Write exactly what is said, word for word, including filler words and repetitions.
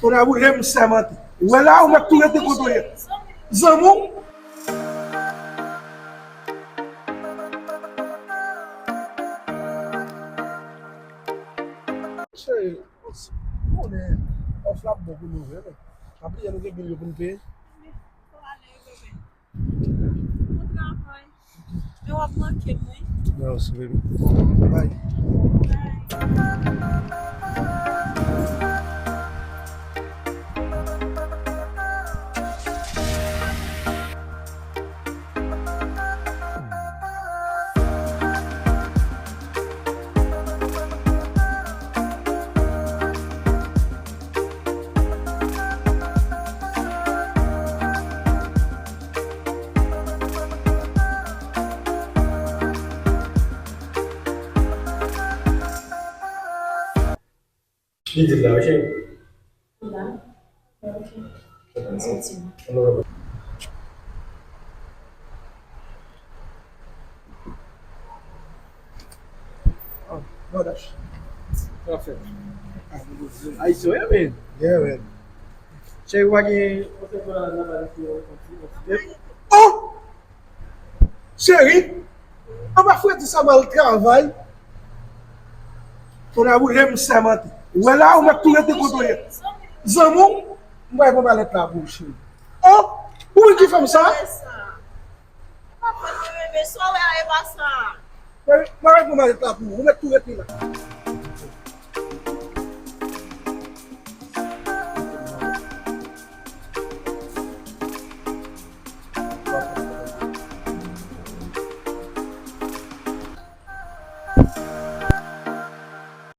Kounye a ou lè m sèmante. Ou wè la, ou mèt tou rete kote w ye. Zanmi w. Cheri, konnen òf la ap bon pou nou vre, men pa bliye nou gen bil yo pou n peye. Bon travay. Men w ap manke m, wi. Mèsi, baby. Bye. Bye. Li di la, wi, cheri. La? Ok. M soti. Oh, no dash. Parfait. Ayisyen, wi, men. Yeah, man. Cheri, w pa gen yon sèl dola nan valèt ou, yon ti, yon ti tèt? Oh! Cheri, anba fredi sa m al travay. Kounye a ou lè m sèmante. Ou wè la, ou mèt tou rete kote w ye. Zanmi w, m pral pran malèt la pou ou, cheri. Oh, ou menm ki fè m sa? Cheri, m pral pran malèt la pou ou. Ou mèt tou rete la.